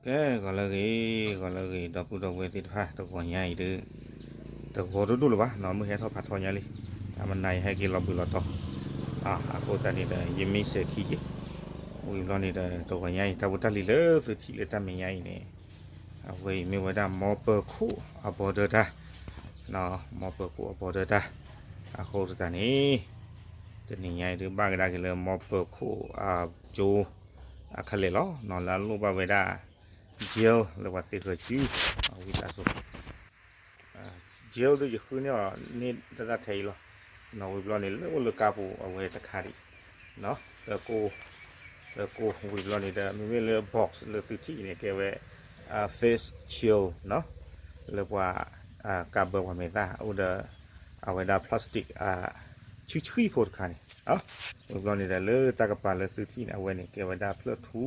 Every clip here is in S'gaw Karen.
ကဲ ဂီၤလၢအဂ့ၤ ဂီၤလၢအဂ့ၤ ဒီပုၢ်ဒီဝဲၢ်သ့ၣ်တဖၣ် တဂီၤညါအံၤဒုး တဂီၤဒိၣ်ဒိၣ်လၢၤဘၣ်နီၤ, မုၢ်ဟဲထီၣ်ဖးထီညါလံ, အမနၤယဟဲက့ၤလီၤဘှံးလီၤတီၤ, အဃိသတးန့ၣ်ဒီး ယမ့ၢ်စဲၤခံက့ၤ, ဝံၤဘျီန့ၣ်ဒီး တဂီၤညါအံၤ တၢ်ဖိတၢ်လံၤလၢသုထံၣ်လၢတၢ်မဲာ်ညါအံၤန့ၣ် အဝဲအံၤမ့ၢ်ဝဲဒၣ် မီပၢၤခိၣ်အ border တၢ်, မီပၢၤခိၣ်အ border တၢ်, အဃိသတးန့ၣ် တနံၤညါအံၤဒုး ဘၣ်ကဒါက့ၤလၢ မီပၢၤခိၣ်အကၠိ အခါလဲၣ်လီၤနီၤ, လၢအလိၣ်ဘၣ်ဝဲဒၣ် jail လၢပှၤသ့ဃၢၤစု ဝံသးစူၤ jail ဒုးယဃုန့ၢ်အီၤန့ၢ်တၢ်တၢ်ထဲအံၤလီၤ, နီၤ ဝံၤဘျီန့ၣ် လၢအိၣ်လၢကါပူၤအဝဲတခါဒံး, နီၤ သၢကိၢ်, သၢကိၢ် ဝံၤဘျီန့ၣ်ဒီး မ့မ့ၢ်လၢ box လၢသုထံၣ်အံၤန့ၣ် ကဲဝဲ face shield နီၤ, လၢပှၤ ကးဘၢပှၤမဲာ်သၣ် အိၣ်ဒီး အဝဲဒၣ် plastic ဆှံဆှံဖိတခါန့ၣ်, ဝံၤဘျီန့ၣ်ဒီး လၢတၢ်ကပၤလၢသုထံၣ်န့ၣ် အဝဲန့ၣ် ကဲဝဲဒၣ်ဖျၢၣ်ထူ,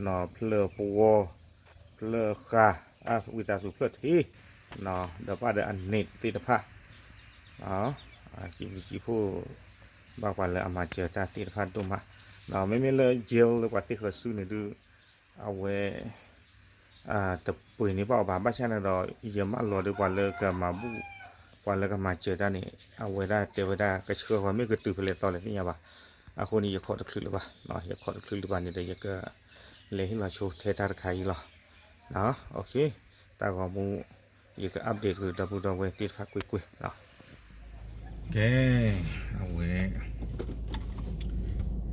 နီၤ ဖျၢၣ်ပဝီ, ဖျၢၣ်ဃာ်, ဝံသးစူၤဖျၢၣ်ထံ, နီၤ ဒီးဘၣ်ဒီးအနံးသ့ၣ်တဖၣ်, စံးဘျုးစံးဖှိၣ် ဘၣ်ပှၤလၢအမၤစၢၤတၢ်သ့ၣ်တဖၣ်ဒိၣ်မး, ဒီးမ့မ့ၢ်လၢ jail လၢပှၤသ့ဃၢၤစုန့ၣ်ဒုး အဝဲ တပှ့ၤန့ၢ်ဘၣ်အီၤဘၣ်, ဘၣ်ဆၣ်န့ၣ်ဒီး ယမၢလီၤဒီးပှၤလၢကမၤဘူၣ်, ပှၤလၢကမၤစၢၤတၢ်န့ၣ် အဝဲဒၣ်တဲဝဲဒၣ် ကဆှၢဃီၤမ့ၢ်ကတုၤဖဲလဲၣ်သီလဲၣ်သ့ၣ်ညါဘၣ်, အဃိန့ၣ် ယခိးတချုးလၢၤဘၣ်, ယခိးတချုးလၢၤဘၣ်န့ၣ်ဒီး ယကလဲၤဟ့ၣ်လီၤဆိထဲတၢ်တခါအံၤလီၤ, တၢ်ဂီၤမူ ယက update ဃုာ်ဒီပုၢ်ဒီဝဲၢ်သ့ၣ်တဖၣ်ကွ့ၢ်ကွ့ၢ်လီၤ. ကဲ အဝဲ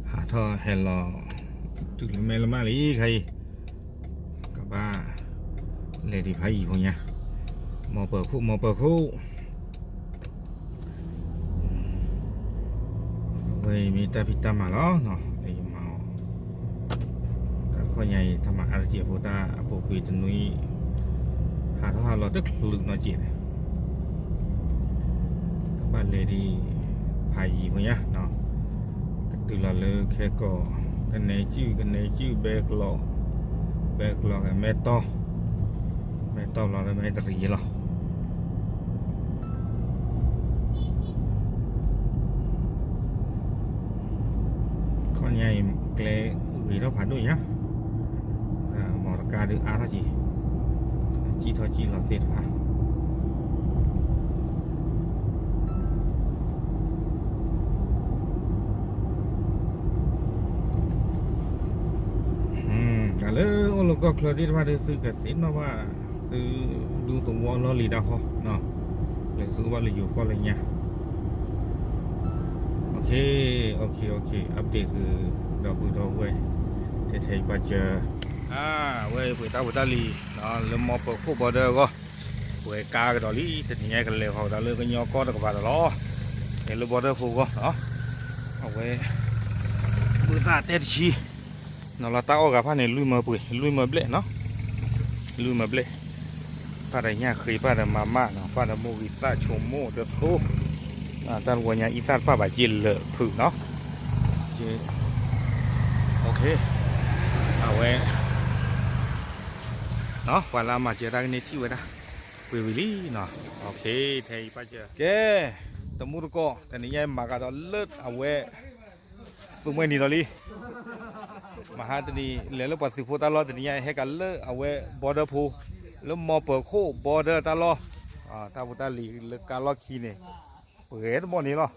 ဟးထီၣ်ဟဲလီၤ တုၤလၢမဲလၢမၢ်လံခါအံၤ, ကဘၣ် လဲၤဒံးဖးယံၤဖိညါ, မီပၢၤခိၣ်မီပၢၤခိၣ် အဝဲအံၤမ့ၢ်တၢ်ဖံးတၢ်မၤလီၤ, လၢယမၤအီၤ တၢ်ခီၣ်ညါအံၤတၢ်မၤအါတက့ၢ်အဃိ တၢ်အပူၤကွံာ်တနွံ ဟးထီၣ်ဟးလီၤတချုးနီတစဲးန့ၣ်, ကဘၣ်လဲၤဒံးဖးယံၤဖိညါ, ကတုၤလီၤလၢခဲကီၢ် ကနဲစုၣ် ကနဲစုၣ် ဘဲကျီး, ဘဲကျီး မဲတီၢ်, မဲတီၢ်ဘျီဒီး မဲတရံးယဲလီၤ. ခီညါအံၤ ကျဲဂ့ၤထီၣ်ဖးဒိၣ်ညါ, မီတကါဒုးအါထီၣ်က့ၤ, စံၣ်ထီၣ်စံၣ်လီၤသ့ၣ်တဖၣ် တၢ်လၢအိၣ်လၢကီၢ်ချၢသ့ၣ်တဖၣ်ဒီး သုကသ့ၣ်နီၣ်ဘၣ် သုဒူသဝီလီၢ်လံၤတၢ်ဃီ, လၢသုဘၣ်လၢယိၤကီၢ်လၢညါ, OK, OK, OK, update ဃုာ်ဒီပုၢ်ဒီဝဲၢ် ထဲထဲအံၤပၢ်စၢၤ, အဝဲပှ့ၤတၢ်ဖိတၢ်လံၤ လၢမီပၢၤခိၣ် border အဂီၢ်, ပှဲၤကါကဒီးလံ တနံၤညါကလဲၤဃီၤကဒီးလၢကညီကီၢ်တကပၤဒီးလီၤ, လဲၤလၢ border ဖိအဂီၢ်, အဝဲ ဘုသၣ်တဲတဆံ နီၤလီၤတၢ်အီၣ်ဂၤဖၣ်န့ၣ် လွံၢ်မၢပှ့ၤ လွံၢ်မၢဘျဲၣ်နီၤ, လွံၢ်မၢဘျဲၣ်, ပၢ်ဒီးညၣ်ဃ့ ပၢ်ဒီးမၤမၢ်နီၤ ပၢ်ဒီးမိၢ်ဂံၢ်သၣ်ဆိကမိၣ်တသိ, တၢ်တဝီညါအံသၣ်တဖၣ်ဘၣ်က့ၤလၢာ်ဖုးနီၤ, က့, OK, အဝဲ ပှၤလၢအမၤစၢၤတၢ်ကန့ၢ်ထံၣ်ဝဲဒၣ် ပှ့ၤဝံၤလံနီၤ, OK, ထဲအံၤပၢ်စၢၤ ကဲ, တမူတကိး တနံၤညါအံၤမၤကဒီးလၢအဝဲ သုးမွဲနံၤဒီးလံ, မဟါတနံၤ လဲၤလၢပှၤသုးဖိတၢ်လီၢ် တနံၤညါအံၤ ဟဲကးလၢအဝဲ border ဖိ, လၢမီပၢၤခိၣ် border တၢ်လီၢ်, တၢ်ဖိတၢ်လံၤလၢကါလီၢ်ခံန့ၣ် ပှဲၤတဘီန့ၣ်လီၤ,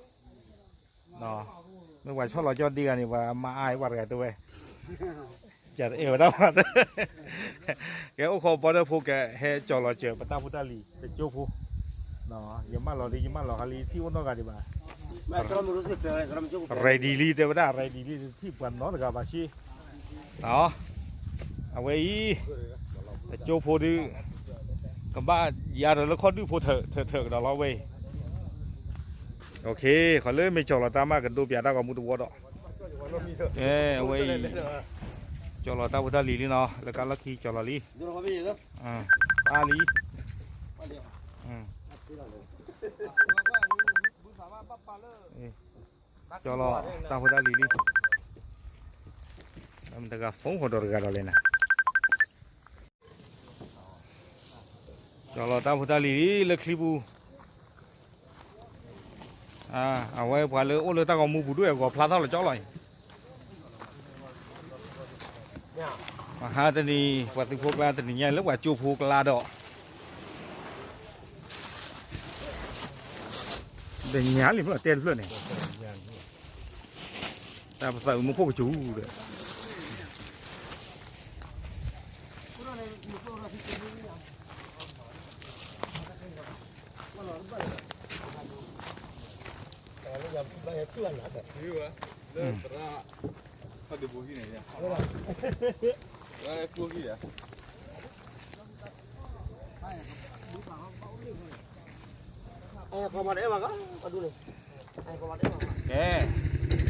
မ့ၢ်ပှၤဆီၣ်လီၤကၠီဒ့ဂၤန့ၣ် ပှၤမၤအါပှၤတဂၤတဝဲ ကတအဲၣ်ဝဲဒၣ်ဘၣ်, ကဲအိၣ်ခိး border ဖိ ကဟဲကၠီၤလီၤစၢၤ ပတၢ်ဖိတၢ်လံၤတကၠိဖိ, ယမၢလီၤဒ်ယမၢလီၤဟါလံ ထံၣ်အိၣ်နီတဂၤဒံးဘၣ်, ready လံတဲဝဲဒၣ် ready လံ တထံၣ်ပှၤနီတဂၤဘၣ်ဆ့, အဝဲအံၤ တကၠိဖိဒုး ကဘၣ်ယါဒီးလၢခီၣ်ဒုၣ်ဖိထၢၣ်ထၢၣ်ကဒီးလီၤဝဲအံၤ, ဃီလၢမ့ၢ်ကၠီၤလီၤတၢ်မး ကဒိပၠးတၢ်ဂီၤမူတဝီဒီး, အဝဲအံၤ ကၠီၤလီၤတၢ်ဖိတၢ်လံၤလံနီၤ လၢကါလီၢ်ခံကၠီၤလီၤလံ, ပၢ်လံ, ကၠီၤလီၤတၢ်ဖိတၢ်လံၤလံ, တဂၤ phone ဃီဒီးတဂၤဒီးလဲၣ်နၤ ကၠီၤလီၤတၢ်ဖိတၢ်လံၤလံလၢချံပူၤ, အဝဲပှၤလၢအိၣ်လၢတၢ်ဂီၤမူပူၤဒိၣ်အဂီၤဖျါထီၣ်လီၤကၠီလီၤအံၤ, မဟါတနံၤ ပှၤသုးဖိကျါ တနံၤညါလၢပှၤကၠိဖိကျါဒီး တနံၤညါလံမ့ၢ်လီၤ တဲတဖျၢၣ်န့ၣ် တၢ်ပသးအုးမူခိၣ်ကစူၤဒီး ကဲ,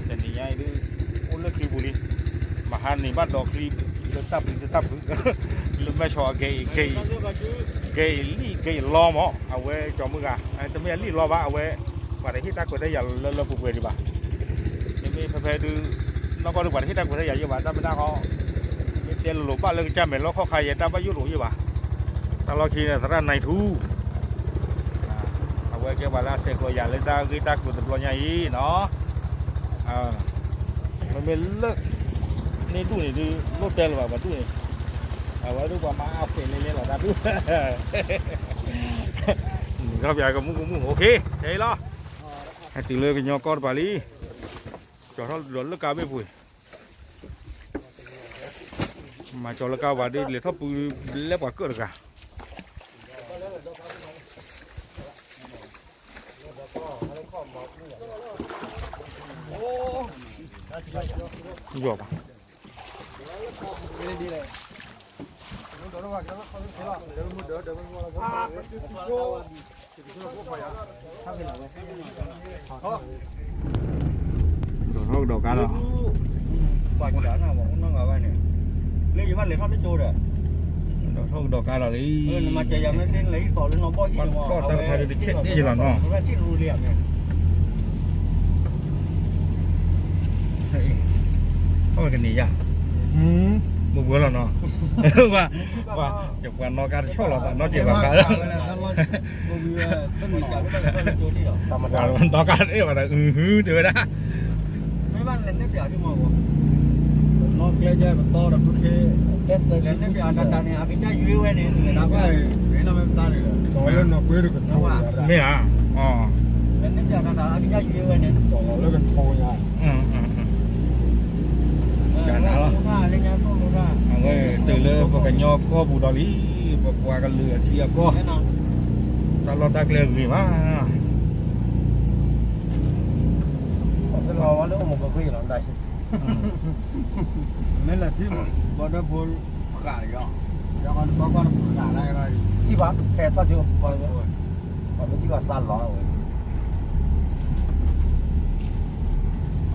တနံၤညါအံၤဒုး အိၣ်လၢချံပူၤလံ, မဟါန့ၣ်ဘၣ်ဒီးချံ လၢတၢ်ပျံၤတၢ်ဖုး, လၢမဲၢ်ဆီးအကဲအံၤ, ကဲအံၤလံၣ်ကဲအံၤလီမး, အဝဲကၠီမုၢ်ဂၤ, တမ့ၢ်အလံၣ်လီဘၣ်, အဝဲ ပှၤတဟ့ၣ်တၢ်ခွဲးတၢ်ယာ်လၢလၢပှဲၤပှဲၤဒံးဘၣ်, မ့မ့ၢ်ဖဲဖဲဒုး နီၢ်ကီၢ်ဒုးပှၤတဟ့ၣ်တၢ်ခွဲးတၢ်ယာ်ယဲဘၣ်, တၢ်မ့ၢ်တၢ်ဃီ မ့ၢ်တဲလိၤလိၤဘၣ်လၢကစၢ်မဲာ်လီၢ်ခီၣ်ခါယဲ တၢ်ဘၣ်ယိၣ်တအိၣ်ယဲဘၣ်, တၢ်လီၢ်ခံန့ၣ် သရၣ်နံထူ အဝဲကဲပှၤလၢအဆဲးကျိးယၤလၢတၢ်ဂ့ၢ်တၢ်ကျိၤတဘျီညါအံၤနီၤ, မ့မ့ၢ်လၢ န့ၢ်ဒူၣ်န့ၣ်ဒုး လိၣ်တဲလၢၤဘၣ်ပှၤဒူၣ်န့ၣ်, အဝဲဒုးပှၤမၤအါဖျဲးလဲၤလဲၤလီၤတၢ်ဒူၣ်, နံၤထီၣ်ပၠးကမူၣ်ကမူၣ် okay တဲအံၤလီၤ, ဟဲတုၤလၢကညီကီၢ်တပၤလံ, ကၠီၤထီၣ်ဒီးလၢကါဘ့ၣ်ပူၤ မၤကၠီၤလၢကါဝၤဒ်လဲၤထီၣ်ပူၤဘျဲပှၤကၢၣ်တဂၤ, ယီၤဘၣ် ဒီးထီၣ်ကဒီးကါလီၤ, ပှၤကၠီၤနၤဝဲအိၣ်နီၢ်ဂၤဘၣ်န့ၣ်, လၢယဘၣ်လဲၤထီၣ်လၢကၠိဒီး, ဒီးထီၣ်ကဒီးကါလီၤလံ, နမၤကၠီၤယၤမ့ၢ်သ့လၢယသီၣ်လၢနီၢ်ဘီၣ်ယံၤမး, အဝဲထံၣ်ရူလံဧါမ့ၢ်, ထီၣ်ကန့ၢ်ယၤ, မုၢ်ဘှၢလီၤနီၤ, ပှၤ ပှၤနီၢ်ကါတဆီၣ်လီၤသးနီတစဲးဘၣ်, နီၢ်ကါတအဲၣ်ဘၣ်ဒီး အုဟု တဲဝဲဒၣ်, မ့ၢ်ဧါ, ကနၤလီၤ, အဝဲတုၤလၢပကညီကီၢ်ပူၤဒီးလံ, ပပှၤကလုာ်အထံအကီၢ်, တၢ်လီၢ်တၢ်ကျဲဂ့ၤမး, မ့ၢ်လၢထံမး ဘီဒၢဖိဃာ်ဒီး, ဒီးကီၢ်ကီၢ်ဃာ်ဒၣ်, ထံၣ်ဘၣ် ဖဲထီၣ်ကၠိ ပှၤမ့ၢ်ထံၣ်ဘၣ်သးလီၤဝဲ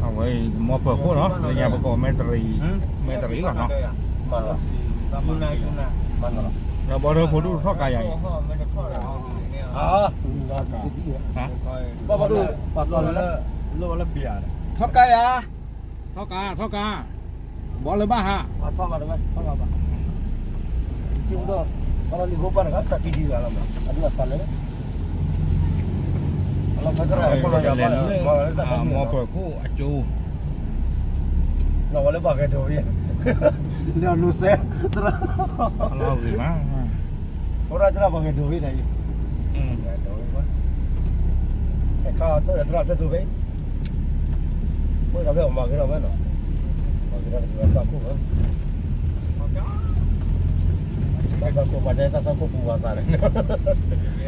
အဝဲအံၤ မီၢ်ပၢၤခိၣ်နီၤ လၢညါပကိးမဲၢ်တရံး, မဲၢ်တရံးလီၤနီၤ, မၤလီၤ, မၤလီၤ, ဒီးဘီဒၢဖိဒူၣ်ထီၣ်ကါယၤအံၤ, ဘီဒူၣ်, ထီၣ်ကါယၤ, ထီၣ်ကါ, ထီၣ်ကါ, ဘီလၢဘၣ်ဟး, ထီၣ်ကါဘၣ်, ထီၣ်ကါဘၣ်, မီၢ်ပၢၤခိၣ်အကၠိ လီၤဂ့ၤမး, သရၣ်တဖျၢၣ်သူဖဲ, မ့ၢ်သရၣ်ဖျၢၣ်သူဖဲ, မၤက့ၤထီၣ်ကသးခိၣ်, သးခိၣ်ပှၤတဲသးခိၣ်ပူၤပှၤသးန့ၣ်, ယ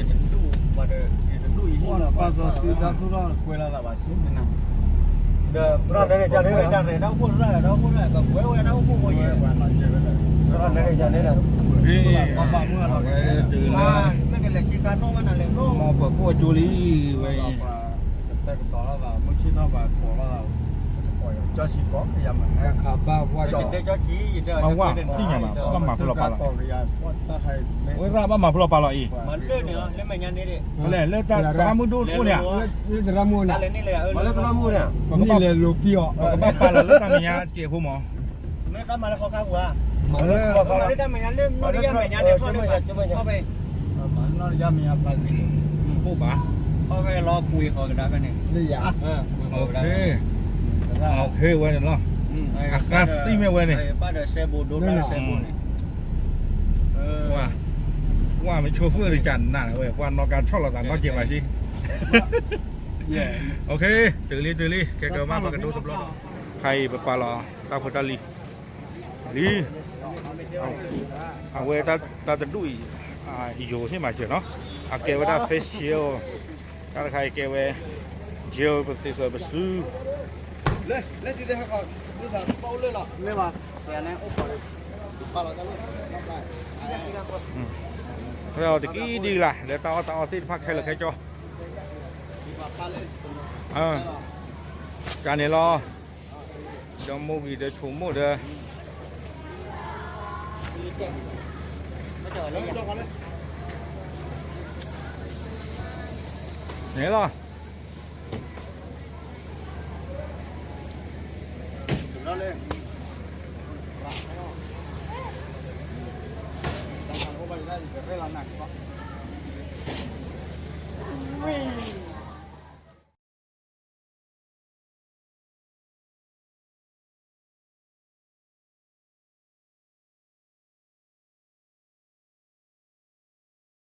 တဒူၣ်, ယတဒူၣ်အံၤ, ပှၤစီၤစုသးခိၣ်ထီၣ်ကွဲးလီၤသးဘၣ်ဆ့န့ၣ်, ဒီးသရၣ်နဲန့ၣ်, တၢ်နဲန့ၣ်, သရၣ်နဲန့ၣ်, အဝဲတုၤလၢ မီၢ်ပၢၤခိၣ်အကၠိလံ, ဝဲအံၤ, ဘၣ်ဝဲသ့ၣ်ညါဘၣ် ဘၣ်မၤဖုလီၤပာ်လီၤ, ဝဲသရၣ်ဘၣ်မၤဖုလီၤပာ်လီၤအံၤ, လၢသရၣ်မုၣ်ဒိၣ်အိၣ်န့ၣ်ဧါ, လၢသရၣ်မုၣ်န့ၣ်, ပကဘၣ်ပာ်လီၤလၢတၢ်မဲာ်ညါတစဲးဖိမး, မ့ၢ်တၢ်မၤလၢဟီခါပူၤဧါ, မ့ၢ်တၢ်မဲာ်ညါလၢနီၢ်တယၢ်မဲာ်ညါန့ၣ်ထီၣ်န့ၣ်, ထီၣ်ဖဲ, နီၢ်တယၢ်မဲာ်ညါဖးဂ့ၤ, အိၣ်ဘၣ်, ထီၣ်ဖဲလီၤကွံာ်ဃီၤကဒါဖဲန့ၣ်, ကွံာ်ဃီၤကဒါ, ဝဲန့ၣ်လီၤ. အဃါသံမ့ၢ်ဝဲန့ၣ်, ဝၤမ့ၢ်ဆိဖၢၣ်တကးနးဝဲ ပှၤနီၢ်ကါဆီၣ်လီၤသးနီၢ်က့ၤမးဆံ. တုၤလံ တုၤလံ ကဲကမၣ်ပကဒိတဘျီဒီး, ခါအံၤပပာ်လီၤတၢ်ဖိတၢ်လံၤလံ, အဝဲတၢ်တဒူၣ်အံၤ, ယိၤဟ့ၣ်မၤစၢၤနီၤ, အကဲဝဲဒၣ် face shield, တၢ်တခါအံၤကဲဝဲ gel protector ပစု တကံဒံလၢ တၢ်အီၣ်တၢ်အီသ့ၣ်တဖၣ်ခဲလၢာ်ခဲဆ့, ကန့ၣ်လီၤ, ဒီးမိၢ်ဂံၢ်ဒီးဆိကမိၣ်ဒီး န့ၣ်လီၤ. တၢ်